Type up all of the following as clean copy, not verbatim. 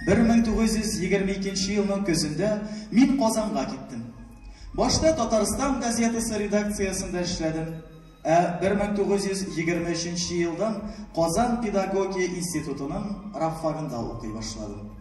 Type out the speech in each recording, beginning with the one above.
1922 елның көзендә мин Казанга киттем. Башта Татарстан газетасы редакциясендә эшләдем. Ә 1923 елдан Казан педагогия институтының рабфагында укый башладым.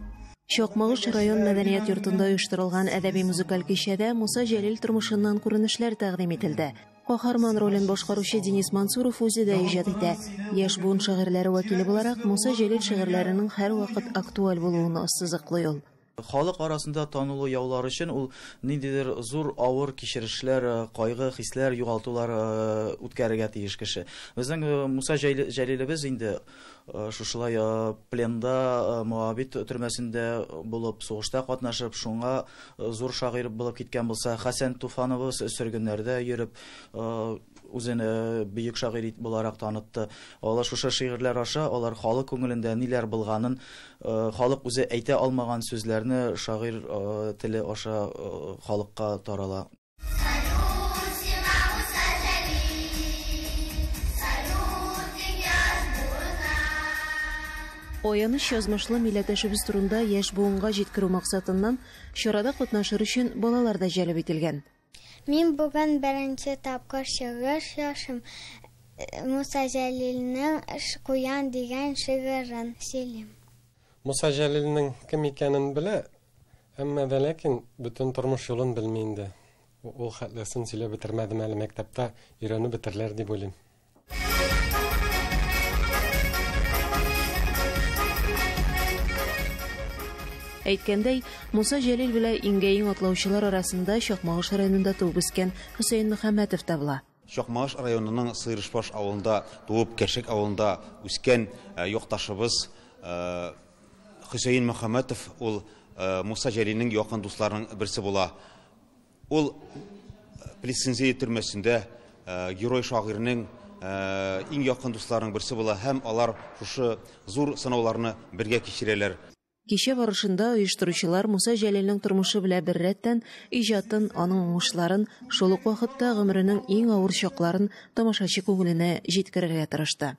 Чакмагыш район мәдәният йортында оештырылган әдәби-музыкаль кичәдә Муса Җәлил тормышыннан күренешләр тәкъдим ителде. Каһарман ролен башкаручы Денис Мансуров үзе дә иҗат итә. Яшь буын шагыйрьләре вәкиле буларак, Муса Җәлил шигырьләренең һәрвакыт актуаль булуын ассызыклый ул. Халык арасында танылу яулар өчен ул ниндидер зур авыр кичерешләр, кайгы, хисләр, югалтулар үткәрергә тиеш кеше. Безнең Муса Җәлилебез инде шушылай пленда, Моабит төрмәсендә булып, сугышта катнашып, шуңа зур шагыйрь булып киткән булса, Хәсән Туфановыз сөргеннәрдә йөреп, үзен бөек шагыйрь буларак танытты. Алар шушы шигырьләр аша, алар халык күңелендә ниләр булганын, халык үзе әйтә алмаган сүзләрне шагыйрь теле аша халыкка тарала. Аяныч язмышлы милләттәшебез турында яшь буынга җиткерү максатыннан чарада катнашыр өчен балалар да җәлеп ителгән. Мин бүген беренче тапкыр чыгыш ясыйм. Муса Җәлилнең Куян дигән шигырен сөйлим. Муса Җәлилнең кем икәнен белә, әмма дә ләкин бөтен тормыш юлын белми инде. Ул хәтлесен сөйләп бетермәдем әле, мәктәптә өйрәнеп бетерләр дип уйлыйм. Әйткәндәй, Муса Җәлил белән иңгә-иң атлаучылар арасында Чакмагыш районында туып үскән Хөсәен Мөхәммәтов та була. Чакмагыш районының Сыйрышбаш авылында туып, Кәшек авылында үскән якташыбыз Хөсәен Мөхәммәтов ул Муса Җәлилнең якын дусларының берсе була. Ул Плессензия төрмәсендә герой шагыйрьнең иң якын дусларының берсе була һәм алар шушы зур сынауларны бергә кичерәләр. Кичә барышында оештыручылар Муса Җәлилнең тормышы белән беррәттән иҗатын, аның уңышларын, шул ук вакытта гомеренең иң авыр чакларын тамашачы күңеленә җиткерергә тырышты.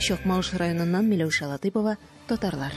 Чакмагыш районыннан Миләүшә Латыйпова, Татарлар.